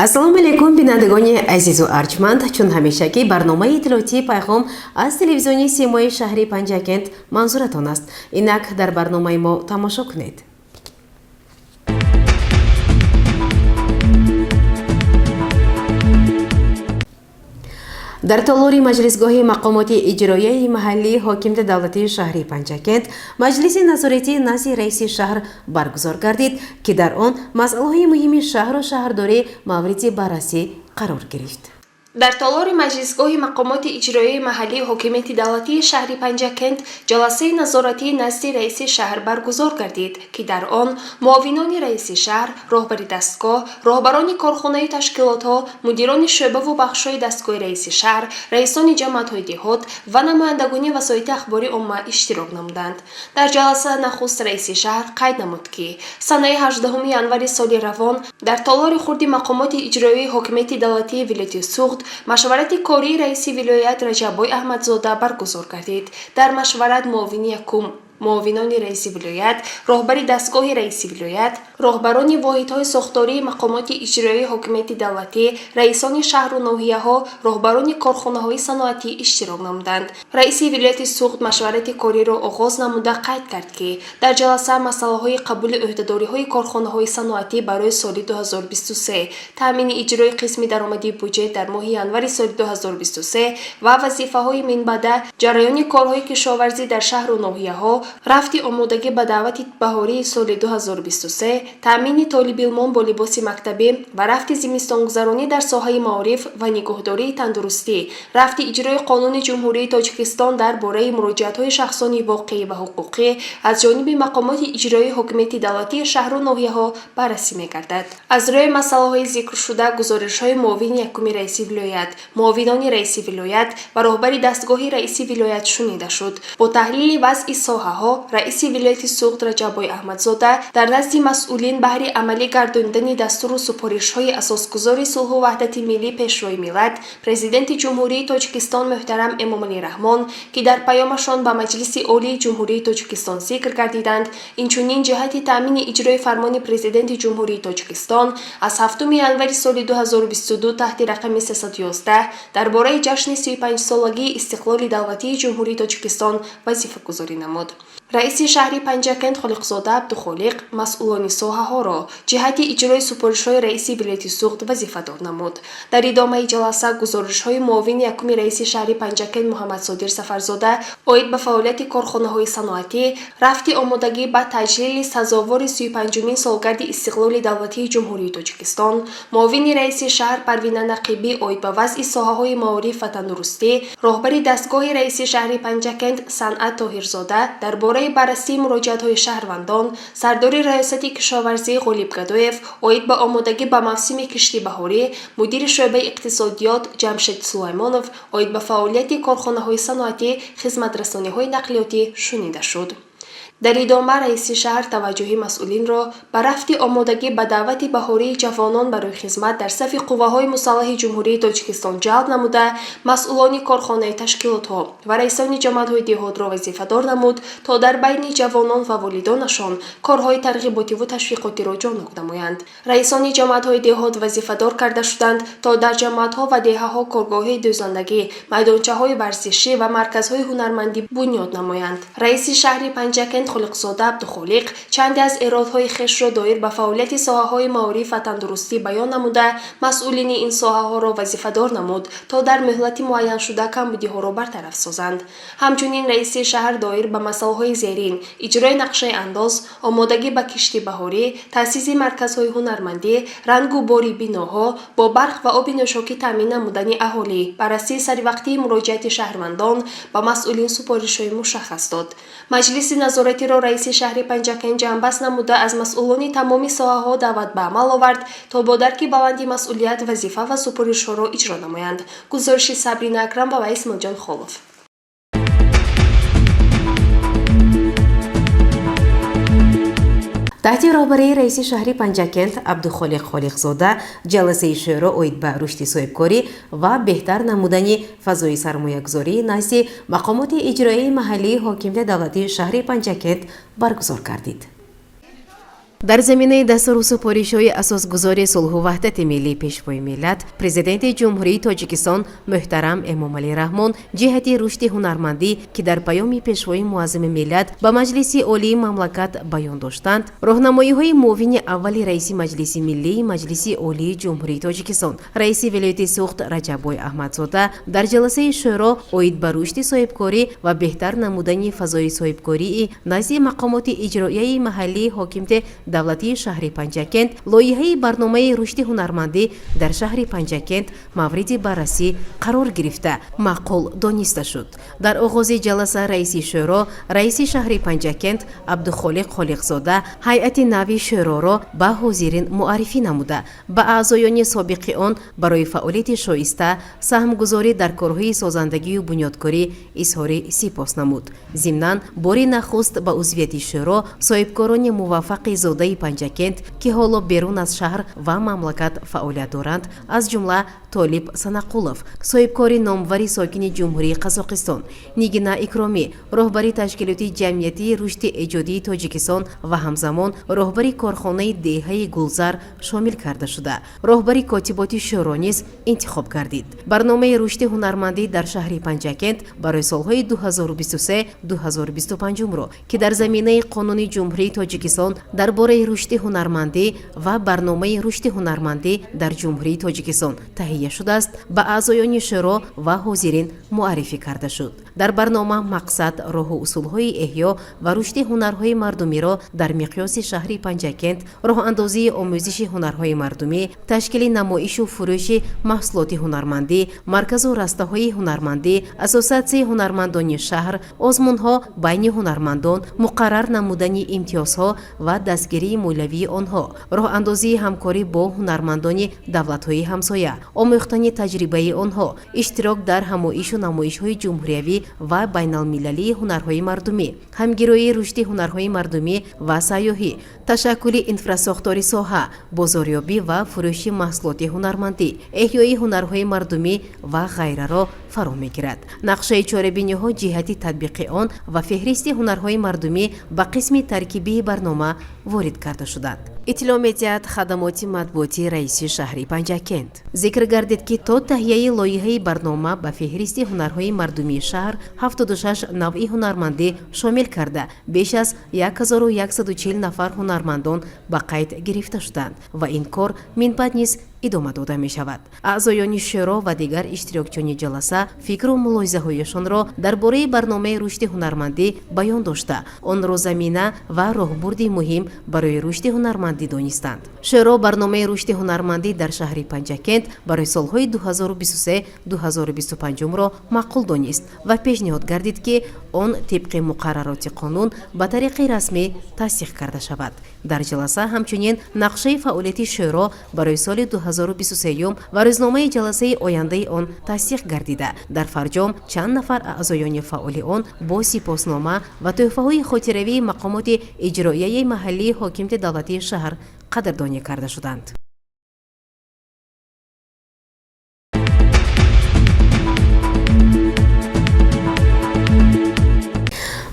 Ассалому алайкум, бинандагони азизу арҷманд. Чун ҳамешагӣ, барномаи иттилоотии «Пайғом» аз телевизиони Симои шаҳри Панҷакент манзуратон аст. Инак дар барномаи мо тамошо кунед. Дар толори маҷлисгоҳи мақомоти иҷроияи маҳаллии ҳокимияти давлатии шаҳри Панҷакент маҷлиси назоратии назди раиси шаҳр баргузор гардид, ки дар он масъалаҳои муҳими шаҳру шаҳрдорӣ мавриди баррасӣ қарор гирифт. Дар толори маҷлисгоҳи мақомоти иҷроияи маҳаллии ҳокимияти давлатии шаҳри Панҷакент ҷаласаи назоратии назди раиси шаҳр баргузор гардид, ки дар он муовинони раиси шаҳр, роҳбари дастгоҳ, роҳбарони корхонаю ташкилотҳо, мудирони шӯъбаву бахшҳои дастгоҳи раиси шаҳр, раисони ҷамоатҳои деҳот ва намояндагони васоити ахбори омма иштирок намуданд. Дар ҷаласа нахуст раиси шаҳр қайд намуд, ки санаи 18 январи соли равон дар толори хурди мақомоти иҷроияи ҳокимияти давлатии вилояти Суғд машварати кории раиси вилоят Раҷаббой Аҳмадзода баргузор гардид. Дар машварат муовини якум, муовинони раиси вилоят, роҳбари дастгоҳи раиси вилоят, роҳбарони воҳидҳои сохтории мақомоти иҷроияи ҳокимияти давлатӣ, раисони шаҳру ноҳияҳо, роҳбарони корхонаҳои саноатӣ иштирок намуданд. Раиси вилояти Суғд машварати кориро оғоз намуда, қайд кард, ки дар ҷаласа масъалаҳои қабули ӯҳдадориҳои корхонаҳои саноатӣ барои соли 2023, таъмини иҷрои қисми даромадии буҷет дар моҳи январи соли 2023 ва вазифаҳои минбаъда, ҷараёни корҳои кишоварзӣ дар шаҳру ноҳияҳо, рафти омодагӣ ба даъвати баҳории соли 2023, таъмини толибилмон бо либоси мактабӣ ва рафти зимистонгузаронӣ дар соҳаи маориф ва нигоҳдории тандурустӣ, рафти иҷрои Қонуни Ҷумҳурии Тоҷикистон дар бораи муроҷиатҳои шахсони воқеӣ ва ҳуқуқӣ аз ҷониби мақомоти иҷроии ҳокимияти давлатии шаҳру ноҳияҳо баррасӣ мегардад. Аз рӯи масъалаҳои зикршуда гузоришҳои муовини якуми раиси вилоят, муовинони раиси вилоят ва роҳбари дастгоҳи раиси вилоят шунида шуд. Бо таҳлили вазъи соҳаҳо раиси вилояти Суғд Раҷаббой Аҳмадзода дар назди масъулин баҳри амалӣ гардонидани дастуру супоришҳои Асосгузори сулҳу ваҳдати миллӣ, Пешвои миллат, Президенти Ҷумҳурии Тоҷикистон муҳтарам Эмомалӣ Раҳмон, ки дар паёмашон ба Маҷлиси Олии Ҷумҳурии Тоҷикистон зикр гардиданд, инчунин ҷиҳати таъмини иҷрои фармони Президенти Ҷумҳурии Тоҷикистон аз 7 январи соли 2022 таҳти рақами 311 дар бораи ҷашни 35-солагии истиқлоли давлатии Ҷумҳурии Тоҷикистон вазифагузорӣ намуд. Раиси шаҳри Панҷакент Холиқзода Абдухолиқ масъулони соҳаҳоро ҷиҳати иҷрои супоришҳои раиси вилояти Суғд вазифадор намуд. Дар идомаи ҷаласа гузоришҳои муовини якуми раиси шаҳри Панҷакент Муҳаммадсодир Сафарзода оид ба фаъолияти корхонаҳои саноатӣ, рафти омодагӣ ба таҷлили сазовори 35-умин солгарди истиқлоли давлатии Ҷумҳурии Тоҷикистон, муовини раиси шаҳр Парвина Нақибӣ оид ба вазъи соҳаҳои маориф ва тандурустӣ, роҳбари дастгоҳи раиси шаҳри Панҷакент Санъат Тоҳирзода дар бораи баррасии муроҷиатҳои шаҳрвандон, сардори раёсати кишоварзӣ Ғолиб Гадоев оид ба омодагӣ ба мавсими кишти баҳорӣ, мудири шӯъбаи иқтисодиёт Ҷамшед Сулаймонов оид ба фаъолияти корхонаҳои саноатӣ, хизматрасониҳои нақлиётӣ шунида шуд. Дар идома раиси шаҳр таваҷҷӯҳи масъулинро ба рафти омодагӣ ба даъвати баҳории ҷавонон барои хизмат дар сафи қувваҳои мусаллаҳи Ҷумҳурии Тоҷикистон ҷалб намуда, масъулони корхонаи ташкилотҳо ва раисони ҷамоатҳои деҳотро вазифадор намуд, то дар байни ҷавонон ва волидонашон корҳои тарғиботиву ташвиқотиро ҷоннок намоянд. Раисони ҷамоатҳои деҳот вазифадор карда шуданд, то дар ҷамоатҳо ва деҳаҳо коргоҳҳои дӯзандагӣ, майдончаҳои варзишӣ ва марказҳои ҳунармандӣ бунёд намоянд. Раиси шаҳри Панҷакент Холиқзода Абдухолиқ чанде аз эродҳои хешро доир ба фаъолияти соҳаҳои маориф ва тандурустӣ баён намуда, масъулини ин соҳаҳоро вазифадор намуд, то дар муҳлати муайяншуда камбудиҳоро бартараф созанд. Ҳамчунин раиси шаҳр доир ба масъалаҳои зерин: иҷрои нақшаи андоз, омодагӣ ба кишти баҳорӣ, таъсиси марказҳои ҳунармандӣ, рангу бори биноҳо, бо барқ ва оби нӯшокӣ таъмин намудани аҳолӣ, баррасии саривақтии муроҷиати шаҳрвандон ба масъулин супоришҳои мушаххас дод. Маҷлиси назоратиро раиси шаҳри Панҷакент ҷамъбаст намуда, аз масъулони тамоми соҳаҳо даъват ба амал овард, то бо дарки баланди масъулият вазифа ва супоришҳоро иҷро намоянд. Гузориши Сабрина Акрамова ва Исмоилҷон Холов. Таҳти роҳбарии раиси шаҳри Панҷакент Абдухолиқ Холиқзода ҷаласаи шӯро оид ба рушди соҳибкорӣ ва беҳтар намудани фазои сармоягузорӣ назди мақомоти иҷроияи маҳаллии ҳокимияти давлатии шаҳри Панҷакент баргузор гардид. Дар заминаи дастуру супоришҳои асосгузори сулҳу ваҳдати миллӣ, Пешвои миллат, Президенти Ҷумҳурии Тоҷикистон муҳтарам Эмомалӣ Раҳмон ҷиҳати рушди ҳунармандӣ, ки дар паёми Пешвои муаззами миллат ба Маҷлиси Олии мамлакат баён доштанд, роҳнамоиҳои муовини аввали раиси Маҷлиси Миллии Маҷлиси Олии Ҷумҳурии Тоҷикистон, раиси вилояти Суғд Раҷаббой Аҳмадзода дар ҷаласаи шӯро оид ба рушди соҳибкорӣ ва беҳтар намудани фазои соҳибкории назди мақомоти иҷроияи маҳаллии ҳокимияти давлатии шаҳри Панҷакент лоиҳаи барномаи рушди ҳунармандӣ дар шаҳри Панҷакент мавриди баррасӣ қарор гирифта, маъқул дониста шуд. Дар оғози ҷаласа раиси шӯро, раиси шаҳри Панҷакент Абдухолиқ Холиқзода ҳайати нави шӯроро ба ҳозирин муаррифӣ намуда, ба аъзоёни собиқи он барои фаъолияти шоиста, саҳмгузорӣ дар корҳои созандагию бунёдкорӣ изҳори сипос намуд. Зимнан, бори нахуст ба узвияти шӯро соҳибкорони муваффақи зодаи Панҷакент, ки ҳоло берун аз шаҳр ва мамлакат фаъолият доранд, аз ҷумла Толиб Санақулов, соҳибкори номвари сокини Ҷумҳурии Қазоқистон, Нигина Икромӣ, роҳбари ташкилоти ҷамъиятии рушди эҷодии Тоҷикистон ва ҳамзамон роҳбари корхонаи деҳаи Гулзар шомил карда шуда, роҳбари котиботи шӯро низ интихоб гардид. Барномаи рушди ҳунармандӣ дар шаҳри Панҷакент барои солҳои 2023-2025-ро, ки дар заминаи Қонуни Ҷумҳурии Тоҷикистон дар бораи рушди ҳунармандӣ ва барномаи рушди ҳунармандӣ дар Ҷумҳурии Тоҷикистон таҳия шудааст, ба аъзоёни шӯро ва ҳозирин муаррифӣ карда шуд. Дар барнома мақсад, роҳу усулҳои эҳё ва рушди ҳунарҳои мардумиро дар миқёси шаҳри Панҷакент, роҳандозии омӯзиши ҳунарҳои мардумӣ, ташкили намоишу фурӯши маҳсулоти ҳунармандӣ, марказу растаҳои ҳунармандӣ, ассотсиатсияи ҳунармандони шаҳр, озмунҳо байни ҳунармандон, муқаррар намудани имтиёзҳо ва дастгирии молиявии онҳо, роҳандозии ҳамкорӣ бо ҳунармандони давлатҳои ҳамсоя, омӯхтани таҷрибаи онҳо, иштирок дар ҳамоишу намоишҳои ҷумҳуриявӣ ва байналмилалии ҳунарҳои мардумӣ, ҳамгироии рушди ҳунарҳои мардумӣ ва сайёҳӣ, ташаккули инфрасохтори соҳа, бозорёбӣ ва фурӯши маҳсулоти ҳунармандӣ, эҳёи ҳунарҳои мардумӣ ва ғайраро фаро мегирад. Нақшаи чорабиниҳо ҷиҳати татбиқи он ва феҳристи ҳунарҳои мардумӣ ба қисми таркибии барнома ворид карда шуданд, иттилоъ медиҳад хадамоти матбуотии раиси шаҳри Панҷакент. Зикр гардид, ки то таҳияи лоиҳаи барнома ба феҳристи ҳунарҳои мардумии шаҳр 76 навъи ҳунармандӣ шомил карда, беш аз 1140 нафар ҳунармандон ба қайд гирифта шуданд ва ин кор минбаъд низ идома дода мешавад. Аъзоёни шӯро ва дигар иштирокчиёни ҷаласа фикру мулоҳизаҳояшонро дар бораи барномаи рушди ҳунармандӣ баён дошта, онро замина ва роҳбурди муҳим барои рушди ҳунармандӣ донистанд. Шӯро барномаи рушди ҳунармандӣ дар шаҳри Панҷакент барои солҳои 2023-2025-ро маъқул донист ва пешниҳод гардид, ки он тибқи муқаррароти қонун ба тариқи расмӣ тасдиқ карда шавад. Дар ҷаласа ҳамчунин нақшаи фаъолияти шӯро барои соли 2023 ва рӯзномаи ҷаласаи ояндаи он тасдиқ гардида, дар фарҷом чанд нафар аъзоёни фаъоли он бо сипоснома ва тӯҳфаҳои хотиравии мақомоти иҷроияи маҳаллии ҳокимияти давлатии шаҳр қадрдонӣ карда шуданд.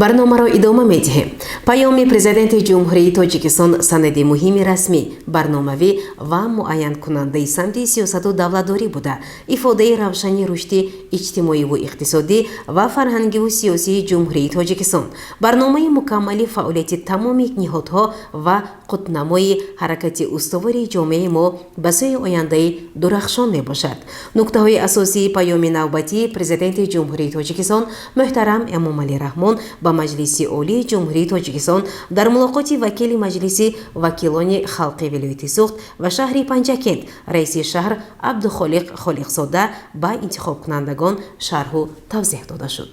Барномаро идома медиҳем. Паёми Президенти Ҷумҳурии Тоҷикистон санади муҳими расмӣ, барномавӣ ва муайянкунандаи самти сиёсату давлатдорӣ буда, ифодаи равшани рушди иҷтимоиву иқтисодӣ ва фарҳангиву сиёсии Ҷумҳурии Тоҷикистон, барномаи мукаммали фаъолияти тамоми ниҳодҳо ва қутбнамои ҳаракати устувори ҷомеаи мо ба сӯи ояндаи дурахшон мебошад. Нуктаҳои асосии паёми навбатии Президенти Ҷумҳурии Тоҷикистон муҳтарам Эмомалӣ Раҳмон ба Маҷлиси Олии Ҷумҳурии Тоҷикистон дар мулоқоти вакили Маҷлиси вакилони халқи вилояти Суғд ва шаҳри Панҷакент, раиси шаҳр Абдухолиқ Холиқзода ба интихобкунандагон шарҳу тавзеҳ дода шуд.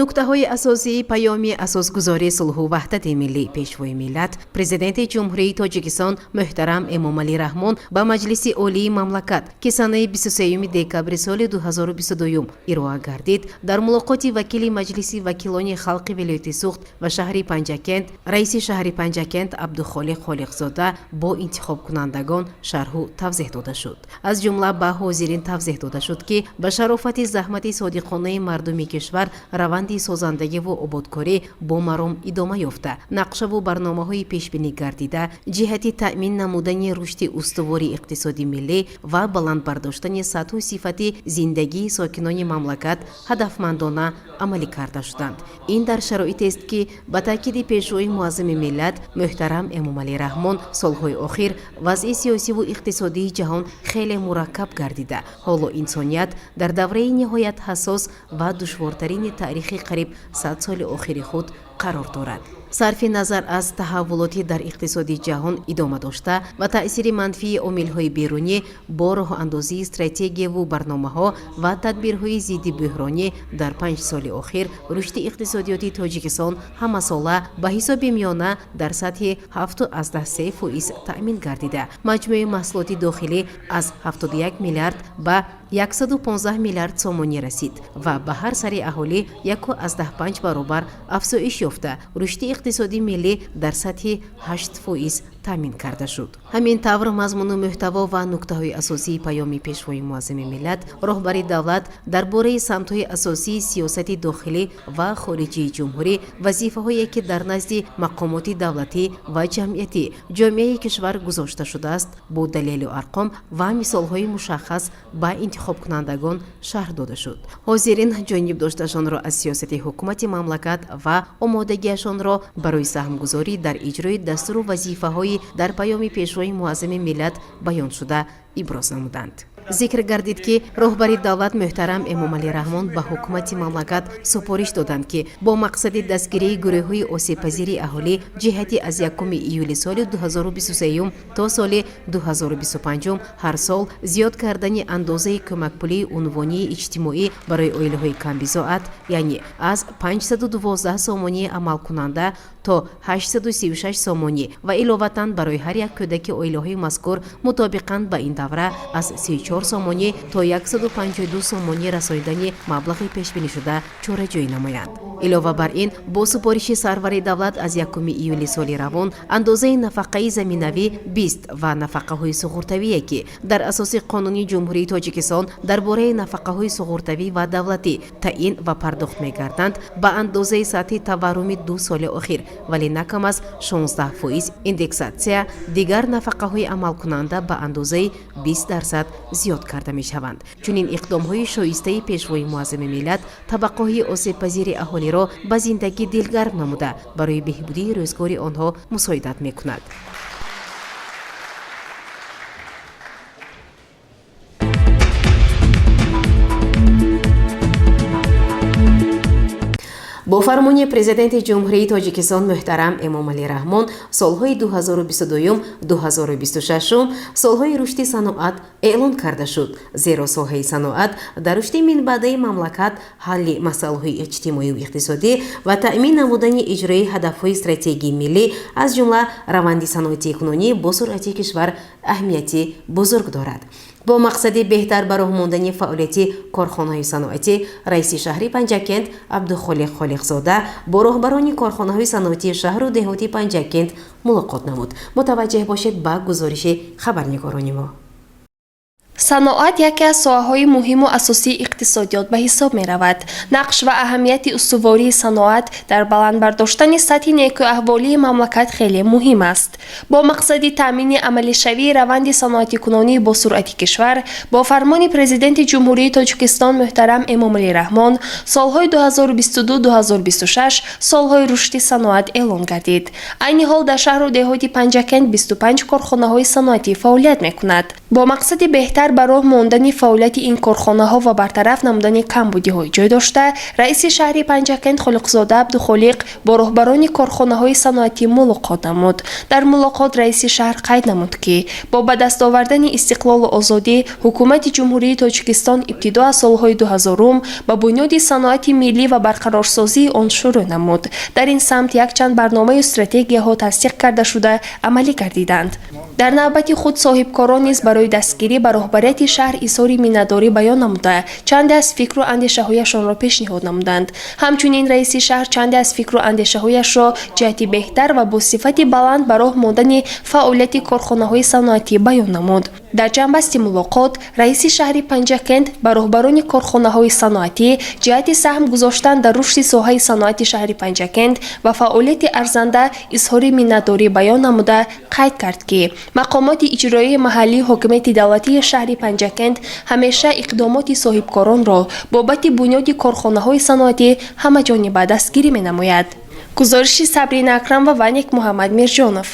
Нуктаҳои асосии паёми асосгузори сулҳу ваҳдати миллӣ, Пешвои миллат, Президенти Ҷумҳурии Тоҷикистон муҳтарам Эмомалӣ Раҳмон ба Маҷлиси Олии мамлакат, ки санаи 23 декабри соли 2022 ироа гардид, дар мулоқоти вакили Маҷлиси вакилони халқи вилояти Суғд ва шаҳри Панҷакент, раиси шаҳри Панҷакент Абдухолиқ Холиқзода бо интихобкунандагон шарҳу тавзеҳ дода шуд. Аз ҷумла ба ҳозирин тавзеҳ дода шуд, ки ба шарофати заҳмати содиқонаи мардуми кишвар раванди Раванди созандагиву ободкорӣ бо маром идома ёфта, нақшаву барномаҳои пешбинӣ гардида ҷиҳати таъмин намудани рушди устувори иқтисоди миллӣ ва баланд бардоштани сатҳу сифати зиндагии сокинони мамлакат ҳадафмандона амалӣ карда шуданд. Ин дар шароитест, ки ба таъкиди Пешвои муаззами миллат муҳтарам Эмомалӣ Раҳмон, солҳои охир вазъи сиёсиву иқтисодии ҷаҳон хеле мураккаб гардида, ҳоло инсоният дар давраи ниҳоят ҳассос ва душвортарини таърихи қариб 100 соли охири худ қарор дорад. Сарфи назар аз таҳаввулоти дар иқтисоди ҷаҳон идома дошта ва таъсири манфии омилҳои берунӣ, бо роҳандозии стратегияву барномаҳо ва тадбирҳои зидди бӯҳронӣ дар 5 соли охир рушди иқтисодиёти Тоҷикистон ҳамасола ба ҳисоби миёна дар сатҳи 7,3% таъмин гардида, маҷмӯи маҳсулоти дохилӣ аз 71 миллиард ба 115 миллиард сомонӣ расид ва ба ҳар сари аҳолӣ 1,5 баробар афзоиш ёфта, рушди иқтисоди миллӣ дар сатҳи 8% таъмин карда шуд. Ҳамин тавр, мазмуну мӯҳтаво ва нуктаҳои асосии паёми Пешвои муаззами миллат, роҳбари давлат дар бораи самтҳои асосии сиёсати дохилӣ ва хориҷии ҷумҳурӣ, вазифаҳое ки дар назди мақомоти давлатӣ ва ҷамъиятӣ, ҷомеаи кишвар гузошта шудааст, бо далелу арқом ва мисолҳои мушаххас ба интихобкунандагон шарҳ дода шуд. Ҳозирин ҷонибдошташонро аз сиёсати ҳукумати мамлакат ва омодагиашонро барои саҳмгузорӣ дар иҷрои дастуру вазифаҳои дар паёми Пешвои муаззами миллат баёншуда иброз намуданд. Зикр гардид, ки роҳбари давлат муҳтарам Эмомалӣ Раҳмон ба ҳукумати мамлакат супориш доданд, ки бо мақсади дастгирии гурӯҳҳои осебпазири аҳолӣ ҷиҳати аз 1 июли соли 2023 то соли 2025 ҳар сол зиёд кардани андозаи кӯмакпулии унвонии иҷтимоӣ барои оилаҳои камбизоат, яъне аз 512 сомонии амалкунанда то 836 сомонӣ ва иловатан барои ҳар як кӯдаки оилаҳои мазкур мутобиқан ба ин давра аз 34 сомонӣ то 152 сомонӣ расонидани маблағи пешбинишуда чораҷӯӣ намоянд. Илова бар ин, бо супориши сарвари давлат аз 1 июли соли равон андозаи нафақаи заминавӣ 20 ва нафақаҳои суғуртавие, ки дар асоси Қонуни Ҷумҳурии Тоҷикистон дар бораи нафақаҳои суғуртавӣ ва давлатӣ таъин ва пардохт мегарданд, ба андозаи сатҳи таварруми 2 соли охир, вале на кам аз 16% индексатсия, дигар нафақаҳои амалкунанда ба андозаи 20% зиёд карда мешаванд. Чунин иқдомҳои шоистаи Пешвои муаззами миллат табақаҳои осебпазири аҳолиро ба зиндагӣ дилгарм намуда, барои беҳбудии рӯзгори онҳо мусоидат мекунад. Бо фармони Президенти Ҷумҳурии Тоҷикистон муҳтарам Эмомалӣ Раҳмон солҳои 2022-2026 солҳои рушди саноат эълон карда шуд, зеро соҳаи саноат дар рушди минбаъдаи мамлакат, ҳалли масъалаҳои иҷтимоию иқтисодӣ ва таъмин намудани иҷрои ҳадафҳои стратегии миллӣ, аз ҷумла раванди саноатикунонӣ бо суръати кишвар аҳамияти бузург дорад. Бо мақсади беҳтар ба роҳ мондани фаъолияти корхонаҳои саноатӣ, раиси шаҳри Панҷакент Абдухолиқ Холиқзода бо роҳбарони корхонаҳои саноатии шаҳру деҳоти Панҷакент мулоқот намуд. Мутаваҷҷеҳ бошед ба гузориши хабарнигорони мо. Саноат яке аз соҳаҳои муҳиму асосии иқтисодиёт ба ҳисоб меравад. Нақш ва аҳамияти устувории саноат дар баланд бардоштани сатҳи некӯаҳволии мамлакат хеле муҳим аст. Бо мақсади таъмини амалишавии раванди саноатикунонии босуръати кишвар, бо фармони Президенти Ҷумҳурии Тоҷикистон муҳтарам Эмомалӣ Раҳмон солҳои 2022-2026 солҳои рушди саноат эълон гардид. Айни ҳол дар шаҳру деҳоти Панҷакент 25 корхонаҳои саноатӣ фаъолият мекунад. Бо мақсади беҳтар ба роҳ мондани фаъолияти ин корхонаҳо ва бартараф намудани камбудиҳои ҷой дошта, раиси шаҳри Панҷакент Холиқзода Абдухолиқ бо роҳбарони корхонаҳои саноатӣ мулоқот намуд. Дар мулоқот раиси шаҳр қайд намуд, ки бо ба даст овардани истиқлолу озодӣ ҳукумати Ҷумҳурии Тоҷикистон ибтидо аз солҳои 2000 ба бунёди саноати миллӣ ва барқарорсозии он шурӯъ намуд. Дар ин самт якчанд барномаю стратегияҳо тасдиқ карда шуда, амалӣ гардиданд. Дар навбати худ соҳибкорон низ барои дастгирӣ ба роҳбарияти шаҳр изҳори миннатдорӣ баён намуда, чанде аз фикру андешаҳояшонро пешниҳод намуданд. Ҳамчунин раиси шаҳр чанде аз фикру андешаҳояшро ҷиҳати беҳтар ва бо сифати баланд ба роҳ мондани фаъолияти корхонаҳои саноатӣ баён намуд. Дар ҷамъбасти мулоқот раиси шаҳри Панҷакент ба роҳбарони корхонаҳои саноатӣ ҷиҳати саҳм гузоштан дар рушди соҳаи саноати шаҳри Панҷакент ва фаъолияти арзанда изҳори миннатдорӣ баён намуда, қайд кард, ки мақомоти иҷроияи маҳаллии ҳокимияти давлатии шаҳри Панҷакент ҳамеша иқдомоти соҳибкоронро бобати бунёди корхонаҳои саноатӣ ҳамаҷониба дастгирӣ менамояд. Гузориши Сабрина Акрамова ва Некмуҳаммад Мирҷонов.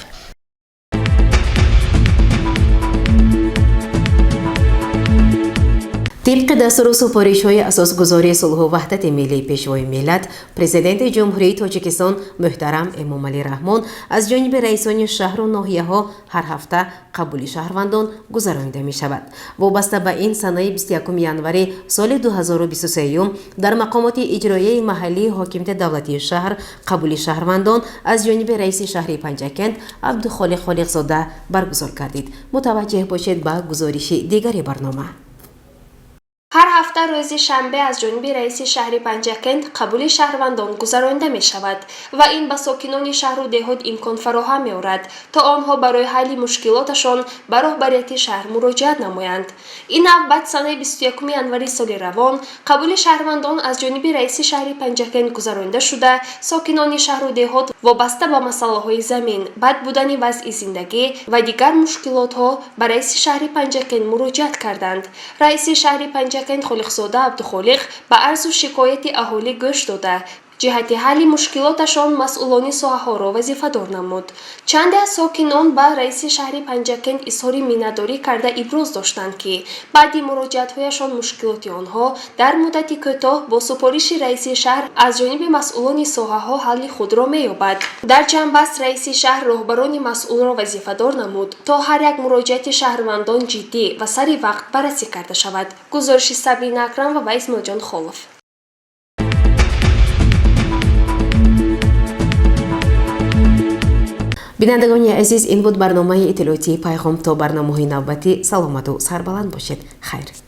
Тибқи дастуру супоришҳои асосгузори сулҳу ваҳдати миллӣ, Пешвои миллат, Президенти Ҷумҳурии Тоҷикистон муҳтарам Эмомалӣ Раҳмон, аз ҷониби раисони шаҳру ноҳияҳо ҳар ҳафта қабули шаҳрвандон гузаронида мешавад. Вобаста ба ин, санаи 21 январи соли 2023 дар мақомоти иҷроияи маҳаллии ҳокимияти давлатии шаҳр қабули шаҳрвандон аз ҷониби раиси шаҳри Панҷакент Абдухолиқ Холиқзода баргузор гардид. Мутаваҷҷеҳ бошед ба гузориши дигари барнома. Ҳар ҳафта рӯзи шанбе аз ҷониби раиси шаҳри Панҷакент қабули шаҳрвандон гузаронида мешавад ва ин ба сокинони шаҳру деҳот имкон фароҳам меорад, то онҳо барои ҳалли мушкилоташон ба роҳбарияти шаҳр муроҷиат намоянд. Ин навбат санаи 21 январи соли равон қабули шаҳрвандон аз ҷониби раиси шаҳри Панҷакент гузаронида шуда, сокинони шаҳру деҳот вобаста ба масъалаҳои замин, бад будани вазъи зиндагӣ ва дигар мушкилотҳо ба раиси шаҳри Панҷакент муроҷиат карданд. Раиси шаҳри Панҷакент Холиқзода Абдухолиқ ба арзу шикояти аҳолӣ гӯш дода, ҷиҳати ҳалли мушкилоташон масъулони соҳаҳоро вазифадор намуд. Чанде аз сокинон ба раиси шаҳри Панҷакент изҳори миннатдорӣ карда, иброз доштанд, ки баъди муроҷиатҳояшон мушкилоти онҳо дар муддати кӯтоҳ бо супориши раиси шаҳр аз ҷониби масъулони соҳаҳо ҳалли худро меёбад. Дар ҷамъбаст раиси шаҳр роҳбарони масъулро вазифадор намуд, то ҳар як муроҷиати шаҳрвандон ҷиддӣ ва сари вақт баррасӣ карда шавад. Гузориши Сабрина Акрамова ва Исмоилҷон Холов. Бинандагони азиз, ин буд барномаи иттилоотии Пайғом. То барномаҳои навбатӣ саломату сарбаланд бошед. Хайр.